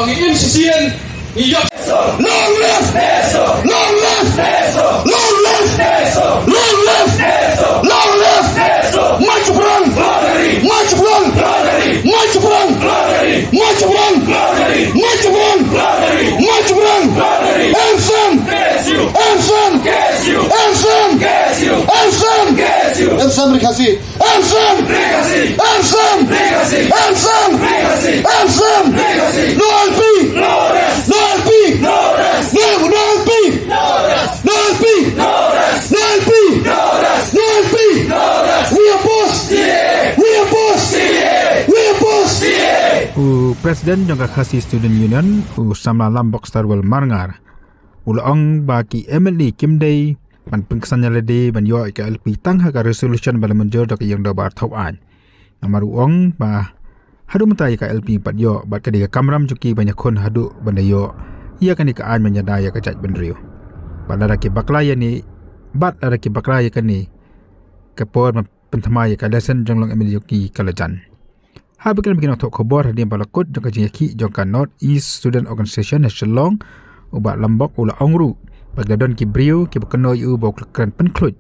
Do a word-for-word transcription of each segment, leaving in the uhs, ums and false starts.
Insisien, ïa. Long live! Long live! Long live! Long live! Long live! Long live! Mach Prang! Mach Prang! Mach Prang! Mach Prang! Mach Prang! Mach Prang! Mach Prang! N S M! N S M! N S M! N S M! N S M Ri Khasi! N S M! N S M! N S M! N S M! No L P! No L P! No L P! No L P! No L P! No L P! No L P! We oppose! We oppose! We oppose! U President jong ka Khasi Student Union, u Samla Lambok Starwell Marngar, u la ong ba ki M L A kim dei ban pynksan ïa lade ban ïoh ïa ka L P tang ha ka resolution ba la mynjur da ka ïing dorbar thaw aiñ. Namar u ong ba haduh mynta ïa ka L P pat ïoh, bad ka dei ka kamram jong ki ban ïakhun haduh ban da ïoh ïa kane ka aiñ ban ïada ïa ka jaitbynriew. Bad lada ki bakla ïa ne, bad lada ki bakla ïa kane, ka por ban pynthymmai ïa ka lesen jong long M L A jong ki ka la jan. Ha ba kren bad ki nongthoh khubor hadien ba la kut jong ka jingïakhih jong ka North East Student Organisation ha Shillong, u Bah Lambok u la ong ruh ba ki la don ki briew kiba kynnoh ïa u ba u kren pynkhluit.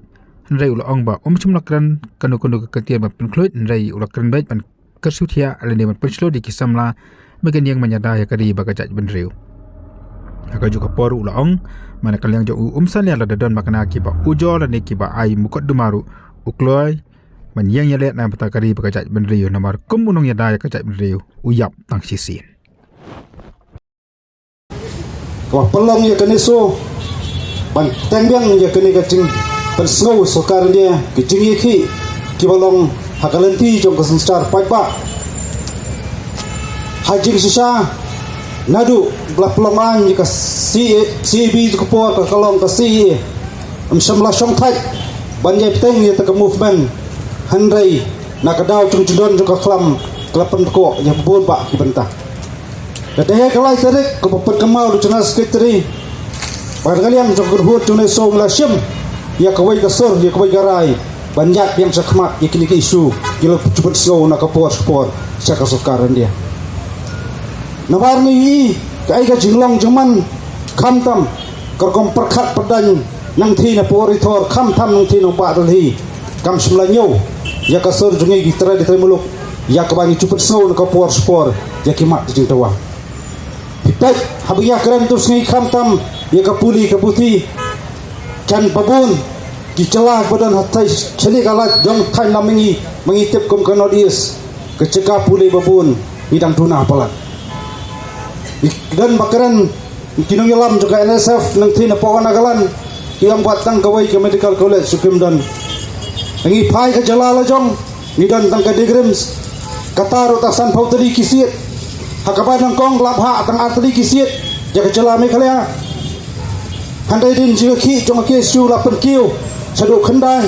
Hynrei u la ong ba um shym la kren kano kano ka kyntien ban pynkhluit, hynrei u la kren beit ban kyrsuthiah lane ban pynshlur ïa ki samla ba kin ïeng ban ïada ïa ka ri bad ka jaitbynriew. Ha kajuh ka por u la ong ba na ka liang jong u um salia lada don ba kane kiba ujor lane kiba ai mukotduma ruh, u kloi ban ïeng ïaleh na ka bynta ka ri bad ka jaitbynriew, namar kum u nongïada ïa ka jaitbynriew u ïap tang shisien. Kaba pynlong ïa ka NESO ban teng biang ïa kane ka jingpynsngew sorkar India, ka jingïakhih kiba long ha ka lynti jong ka synshar paidbah. Ha jingshisha naduh ba la pynlong aiñ ïa ka C A, C A B, ka por ka, ka long ka C A A, ym shym la shongthait ban ïai bteng ïa kata ka movement. Hynrei na ka daw jong jingdon jong ka khlam, ka la pynkoh ïa bun bah ki bynta. Ka dei ha ka lai tarik kaba pynkynmaw da u General Secretary ba na ka liang jong ka kynhun jong NESO ngi la shim ïa kawei ka sur, ïa kawei ka rai ban ïaid biang sha khmat ïa kine ki issue ki la ju pynsngew na ka por sha ka por sha ka sorkar India. Namar ngi ïohi kaei ka jinglong jingman, khamtam ka rukom pyrkhat pyrdaiñ nangthie na Pyrthei Ri Thor, khamtam nangthie na Bah Delhi, kam shym la ñiew ïa ka sur jong ngi ki trai, ki trai muluk, ïa kaba ngi ju pynsngew na ka por sha ka por ïa ki mat ki jingdawa. Phi peit haba ïa kren tu sngi, khamtam ïa ka pule ka puthi, jan ba bun ki jylla ba don ha thaiñ shane ka lait jong thaiñ lam ngi, ma ngi tip kum ka North East, ka jaka pule ba bun ngi dang duna palat. Ngi don ba kren ki nongïalam jong ka N S F nangthie na poh Nagaland, ki ong ba tang kawei ka medical college ruh kim don. Ngi phai ka jylla la jong, ngi don tang ka DIGRIHMS, kata ruh tang sanphew tylli ki seat. Ha kaba nyngkong la bhah tang ar tylli ki seat ïa ka jylla Meghalaya. Hynrei hadien jingïakhih jong ka K S U la pynkiew shaduh khyndai.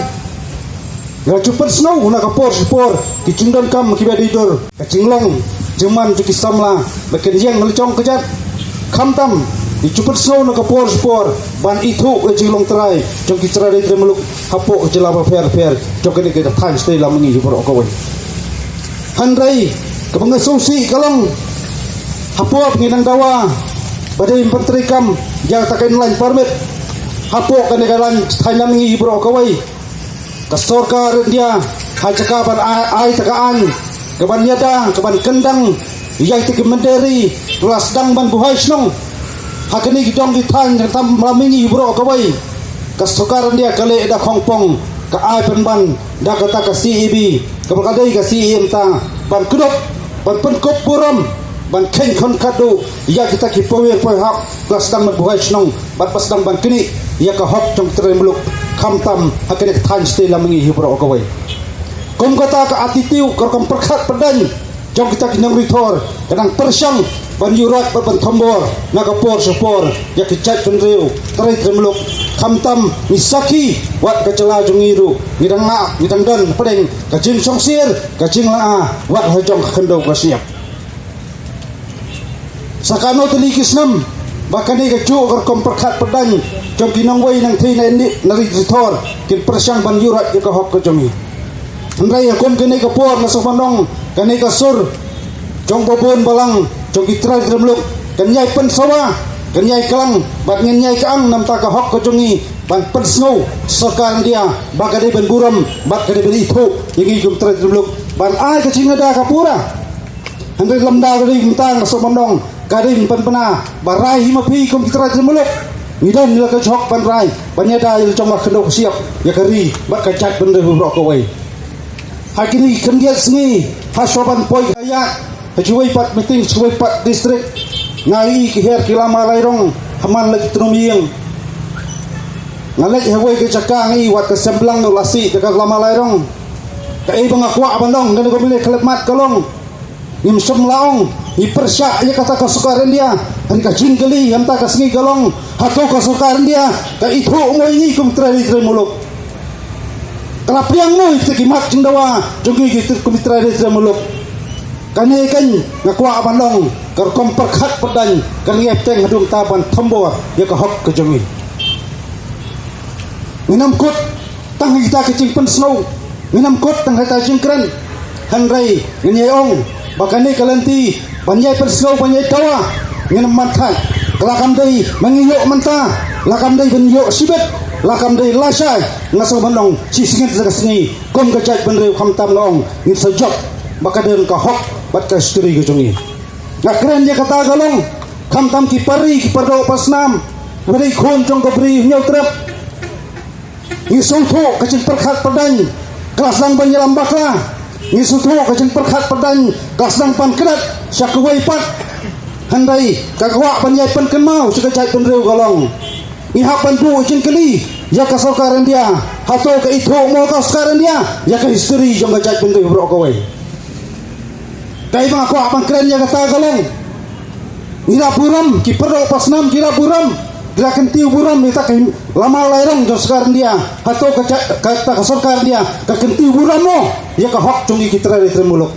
Ngi la ju pynsngew na ka por sha ka por ki jingdonkam kiba dei dur. Ka jinglong jingman jong ki samla ba kin ïeng la jong ka jait, khamtam ngi ju pynsngew na ka por sha ka por ban ithuh ïa ka jinglong trai jong ki trai ri trai muluk hapoh ka jylla bapher bapher jong kane ka thaiñ shatei lam ngi hi baroh kawei. Hynrei kaba nga sngewsih ka long, hapoh ba ngi nang dawa ba dei ban treikam ïa kata ka inner line permit hapoh kane ka line thaiñ lam ngi hi baroh kawei, ka sorkar India ha jaka ban ai, ai ta ka aiñ kaban ïada, kaban kyndang ïa kita ki mynder ri, la sdang ban buhai shnong ha kine ki dong ki thaiñ khamtam lam ngi hi baroh kawei. Ka sorkar India ka leh da khongpong, ka ai pynban da kata ka C A B, kaba ka dei ka C A A mynta, ban kdup, ban pynkup burom, ban kheiñ khon khadduh ïa kita ki pawiang pawihap ba sdang ban buhai shnong bad ba sdang ban knieh ïa ka hok jong ki trai muluk, khamtam ha kane ka thaiñ shatei lam ngi hi baroh kawei. Kum kata ka attitude, ka rukom pyrkhat pyrdaiñ jong kita ki nongri thor ka dang pyrshang ban ïuhroit bad ban thombor na ka por sha ka por ïa ki jaitbynriew, trai trai muluk. Khamtam ngi sakhi wat ka jylla jong ngi ruh ngi dang ngap, ngi dang don hapdeng ka jingshongsyier, ka jinglynga wat ha jong ka khyndew ka shyiap. Sa katno tylli ki snem ba kane kajuh ka rukom pyrkhat pyrdaiñ jong ki nongwei nangthie na ri thor kin pyrshang ban ïuhroit ïa ka hok ka jong ngi. Hynrei ha kum kane ka por nga sngewbha ban ong, kane ka sur jong ba bun balang jong ki trai trai muluk Kan ïai pynsawa, kan ïai klang, bad ngin ïai kyang namar ka hok ka jong ngi ban pynsngew sorkar India ba ka dei ban burom bad ka dei ban ithuh ïa ngi kum trai trai muluk ban ai ka jingada ka pura. Hynrei lymda ka dei mynta nga sngewbha ban ong ka dei ban pynbna ba rai hi ma phi kum trai trai muluk. Ngi don la ka jhok ban rai ban ïada ïa la jong ka khyndew ka shyiap ïa ka ri bad ka jaitbynriew baroh kawei. Ha kine ki khyndiat sngi ha shuwa ban poi ka ïaid ha kiwei pat meeting, ha kiwei pat district, nga ïohi ki her ki lama lairong ha man la ki tnum ïing. Nga leit ha kawei ka jaka nga ïohi wat ka semblang u la sih da ka lama lairong. Kaei ba nga kwah ban ong kane ka mele khlem mat ka long, ngim shym la ong ngi pyrshah ïa kata ka sorkar India. Hynrei ka jingkylli ha kata ka sngi ka long, hato ka sorkar India ka ithuh mo ïa ngi kum trai ri trai muluk? Ka la pdiang mo ïa kita ki mat jingdawa jong ngi ki trai ri trai muluk? Kane kan nga kwah ban ong ka rukom pyrkhat pyrdain ka ngi ïa pteng haduh ta ban thombor ïa ka hok ka jong ngi. Ngin ym kut tang ha kita ki jingpynsngew, ngin ym kut tang ha kita ki jingkren. Hynrei ngin ïa ong ba kane ka lynti ban ïai pynsngew ban ïai dawa ngin ym man thait. Ka la kam dei ma ngi ïoh mynta, la kam dei ban ïoh shibit, la kam dei lashai. Nga sngewbha ban ong shi sngi sa ka sngi kum ka jaitbynriew khamtam nga ong ngin sa jop ba ka don ka hok bad ka history ka jong ngi. Nga kren ïa kata ka long khamtam ki pari ki pardoh pasnam, ki pari khun jong ka bri Hynñiewtrep. Ngi sngewthuh ka jingpyrkhat pyrdain ka la sdang ban ïalam bakla. Ngi sngewthuh ka jingpyrkhat pyrdain ka la sdang ban klet sha kawei pat. Hynrei ka kwah ban ïai pynkynmaw sha ka jaitbynriew ka long, ngi hap ban buh jingkylli ïa ka sorkar India, hato ka ithuh mo ka sorkar India ïa ka history jong ka jaitbynriew baroh kawei? Kaei ba nga kwah ban kren ïa kata ka long, ngi la burom, ki pardoh pasnam ki la burom, ki la kyntiew burom ïa kata ka lama lairong jong sorkar India. Hato ka, ka, ka sorkar India ka kyntiew burom mo ïa ka hok jong ngi ki trai ri trai muluk?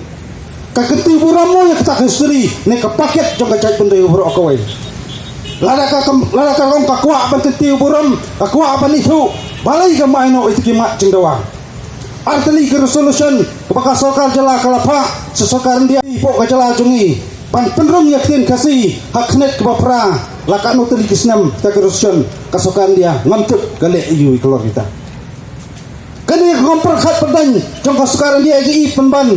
Ka kyntiew burom mo ïa kata ka history ne ka paket jong ka jaitbynriew baroh kawei? Lada ka kam, lada ka long ka kwah ban kyntiew burom, ka kwah ban ithuh, balei kam ai noh ïa kita ki mat jingdawa? Artylli ki resolution kaba ka sorkar jylla ka la phah sha sorkar India hapoh ka jylla jong ngi ban pynrung ïa ka ktien Khasi ha ka khyndit kaba phra. La katno tylli ki snem kita ki resolution ka sorkar India? Ngam tip ka leh aïu ïa ka lor kita. Kane ka kam pyrkhat pyrdain jong ka sorkar India ka i pynban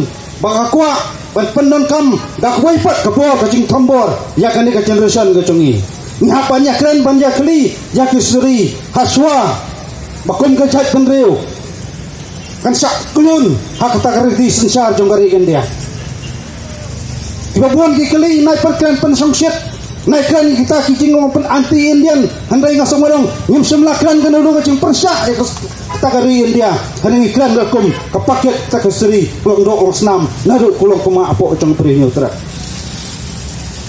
ba ka kwah ban pyndonkam da kawei pat ka bor ka jingthombor ïa kane ka generation ka jong ngi. Ngi hap ban ïakren ban ïakylli ïa ki suri ha shuwa ba kum ka jaitbynriew kan shah khlun ha kata ka riti synshar jong ka ri India. Kiba bun ki kylli, nai pyrkhat pynshongshit, nai kren kita ki jingong pyn anti Indian. Hynrei nga sngewdong ngim shym la kren kano kano ka jingpyrshah ïa kata ka ri India. Hynrei ngi kren ka kum ka paket kata ka suri, kulong doh long snam naduh kulong kma hapoh jong ka bri Hynñiewtrep.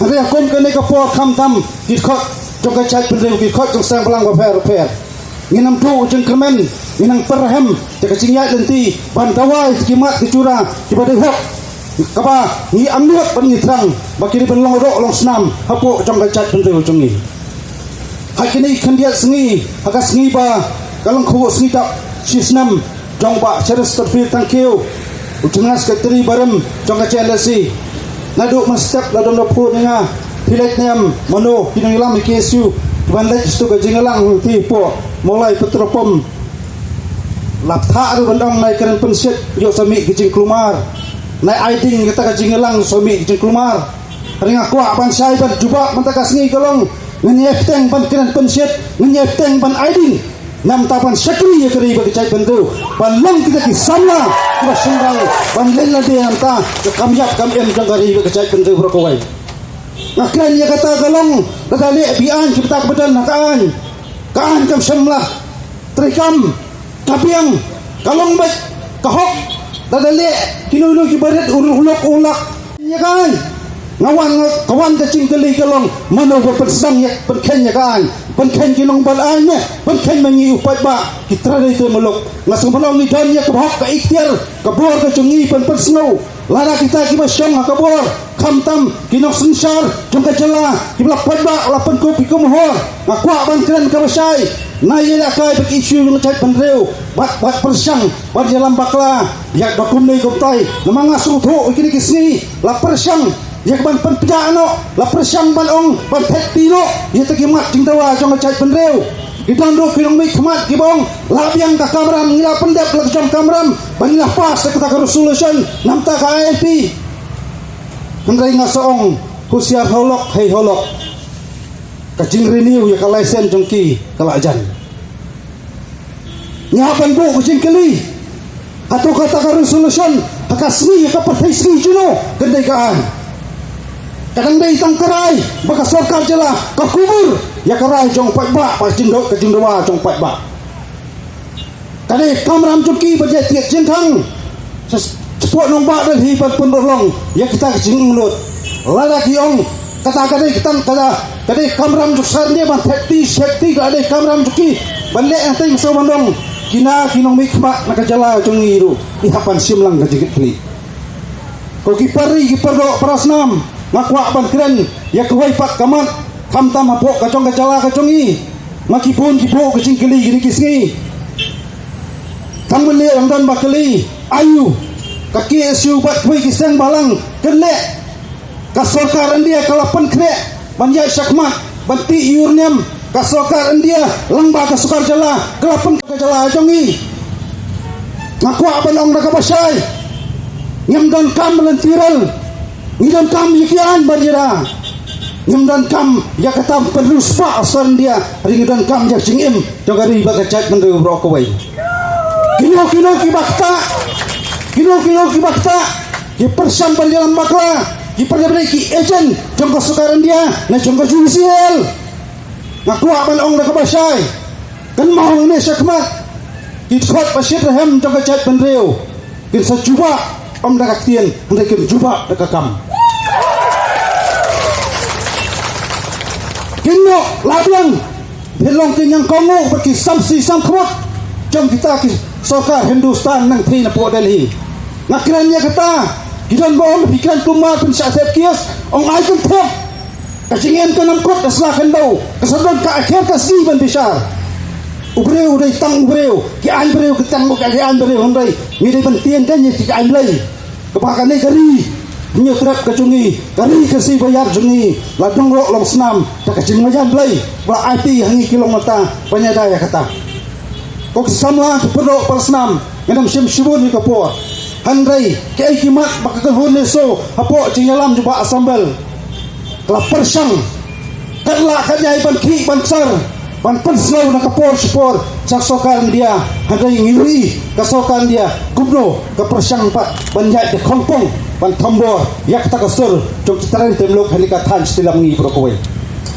Hynrei ha kum kane ka por khamtam ki khot jong ka jaitbynriew, ki khot jong seng blang bapher bapher, ngin ym duh jingkyrmen, ngin ym pyrhem ïa ka jingïaid lynti ban dawa ïa ki mat ki jura kiba dei hok, kaba ngi angnud ban ngi thrang ba ki dei ban long doh long snam hapoh jong ka jaitbynriew jong ngi. Ha kine ki khyndiat sngi, ha ka sngi ba ka lyngkhuh sngi dap shi snem jong Bah Cheristerfield Thangkhiew, u General Secretary barim jong ka J N S C. Naduh mynstep la don da phone ïa nga, phi leit ne em, mano ki nongïalam ka K S U kiban leit sha ka jingïalang hangtei hapoh Mawlai petrol pump. La pynthah ruh ban ong nai kren pynshit, ïoh sa mih ka jingkulmar. Nai ai ding kata ka jingïalang, sa mih ka jingkulmar. Hynrei nga kwah ban shai ban jubab mynta ka sngi ka long, ngin ïai bteng ban kren pynshit, ngin ïai bteng ban ai ding. Namar ban shakri ïa ka ri bad ka jaitbynriew, ban long kita ki samla kiba shynrang ban leit lade na ka kam ïap kam im jong ka ri bad ka jaitbynriew baroh kawei. Nga kren ïa kata ka long, lada leh biang kiba tak ba don ha ka aiñ, ka aiñ kam shym la treikam, ka biang, ka long beit ka hok. Lada leh kino kino kiba rit u lok u lak ïa ka aiñ. Nga wan, nga, ka wan ka jingkylli ka long, mano ba pynshong ïa, pynkheiñ ïa ka aiñ? Pynkheiñ ki nongbat aiñ ne pynkheiñ ma ngi u paidbah ki trai trai muluk? Nga sngewbha ban ong ngi don ïa ka hok, ka ikhtiar, ka bor ka jong ngi ban pynsngew. Lada kita kiba shong ha ka bor, khamtam ki nongsynshar jong ka jylla kiba la paidbah la pynkup ïa ka mohor, nga kwah ban kren kaba shai. Nai ïalehkai bad ki issue jong ka jaitbynriew, bad, bad pyrshang ban ïalam bakla ïa ka kumne kumtai. Namar nga sngewthuh ïa kine ki sngi la pyrshang Ïa ka ban pynpjah noh, la pyrshang ban ong, ban thep ti noh ïa kita ki mat jingdawa jong ka jaitbynriew. Ki don ruh ki nongmihkhmat kiba ong, la biang ka kamram, ngi la pyndep la ka jong kamram ba ngi la pass ïa kata ka resolution na bynta ka I L P. Hynrei nga sa ong, husiar halok hei halok. Ka jingrenew ïa ka license jong ki ka la jan. Ngi hap ban buh ka jingkylli. Hato kata ka resolution ha ka sngi, ha ka pyrthei sngi jong no kan dei ka aiñ? Ka dang dei tang ka rai ba ka sorkar jylla ka kubur ïa ka rai jong paidbah, ba ka jingdaw, ka jingdawa jong paidbah. Ka dei kamram jong ki ban ïa thied jingkhang. Sa, sa pok nongbah Delhi ban pynurlong ïa kita ki jingangnud. Lada ki ong kata ka dei, kita kata ka dei kamram jong sorkar India ban thep ti, thep ti ka dei kamram jong ki ban leh. Hangta sa ban ong, kine ki nongmihkhmat na ka jylla jong ngi ruh ki hap ban shim lang ka jingkitkhlieh. Ko ki para ri, ki para doh, para snam, nga kwah ban kren ïa kawei pat ka mat, khamtam hapoh ka jong ka jylla ka jong ngi. Ma ki bun ki buh ka jingkylli kine ki sngi. Tang mynne dang don ba kylli, aïu ka K S U bad kiwei ki seng balang kin leh? Ka sorkar India ka la pynkhreh ban ïaid shakhmat ban tih ïa u riewniam. Ka sorkar India lyngba ka sorkar jylla ka la pyn ka jylla jong ngi. Nga kwah ban ong da kaba shai, ngim donkam lynti rel. Ngi donkam ïa ki aiñ bar ïada. Ngim donkam ïa kata ban pynriewspah sorkar India. Hynrei ngi donkam ïa ka jingim jong ka ri bad ka jaitbynriew baroh kawei. Kino kino kiba ktah, kino kino kiba ktah, ki pyrshang ban ïalam bakla, ki pyrshang ban ïa ki agent jong ka sorkar India ne jong ka U C L. Nga kwah ban ong da kaba shai, kynmaw hangne shakhmat, ki dkhot ba shit rhem jong ka jaitbynriew kin sa jubab ym da ka ktien, hynrei kin jubab da ka kam. Kin ïoh la biang, phin long ki ñiangkong bad ki samsi samkhmat jong kita ki sorkar Hindustan nangthie napoh Delhi. Nga kren ïa kata, ki don ba ong phi kren kumno phin shah thep case, ong ai kan thep. Ka jingim ka nang kut ka sla khyndew, ka sa don ka akher ka sngi ban bishar. U briew u dei tang u briew, ki aiñ briew ki tang ka ki aiñ briew, hynrei ngi dei ban tieng kan ïa ki aiñ Blei. Kaba kane ka ri hynñiew trep ka jong ngi, ka ri ka si ba ïar jong ngi, la dang roh long snam da ka jingmaïan Blei ba la aiti ha ngi ki long mynta ban ïada ïa kata. Ko ki samla ki para doh para snam, ngam shym shibun ïa ka por. Hynrei kaei ki mat ba ka kynhun NESO hapoh jingïalam jong Bah Assembly ka la pyrshang, ka la ka jai ban khih ban sar, ban pynsngew na ka por sha por sha sorkar India. Hynrei ngi ïohi ka sorkar India kumno ka pyrshang pat ban ïaid da khongpong ban thombor ïa kata ka sur jong ki trai trai muluk ha kane ka thaiñ Shillong ngi baroh kawei.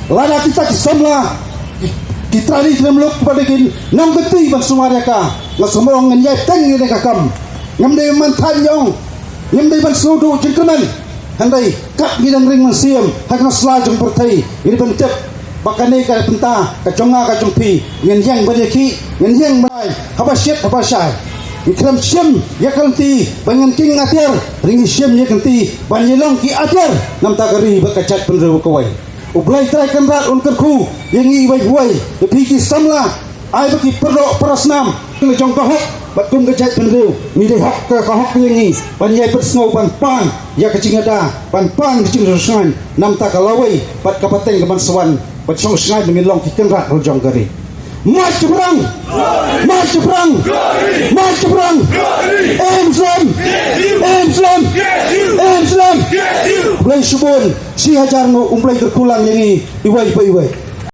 Lada kita ki samla, ki, ki trai trai muluk ba dei ki nongkynti ban sumar ïa ka, nga sumar ong ngin ïai teng ïa kane ka kam. Ngam dei man thaiñ ïa ong, ngam dei ban sngewduh jingkyrmen. Hynrei kat ngi dang ring mynsiem ha kane ka sla jong pyrthei, ngi dei ban tip ba kane ka bynta ka jong nga ka jong phi ngin ïeng ban ïakhih, ngin ïeng ban ai haba shit haba shai. Ngi khlem shim ïa ka lynti ba ngin king atiar, hynrei ngi shim ïa ka lynti ban ïalong ki atiar na bynta ka ri bad ka jaitbynriew kawei. U Blei Trai Kynrad un kyrkhu ïa ngi iwei pa iwei, ïa phi ki samla, ai ba ki para doh para snam, kum ka jong ka hok bad kum ka jaitbynriew, ngi dei hok ka, ka hok ïa ngi ban ïai pynsngew ban pan ïa ka jingïada, ban pan ka jingsngewsynei na bynta ka lawei bad ka pateng ka ban sa wan, ban shong shngaiñ ba ngin long ki kynrad ha la jong ka ri. March shaphrang! March shaphrang! March shaphrang! Em slem! Em slem! Em slem! Blei shibun, shi hajar nguh, U Blei kyrkhu lang ïa ngi iwei pa iwei.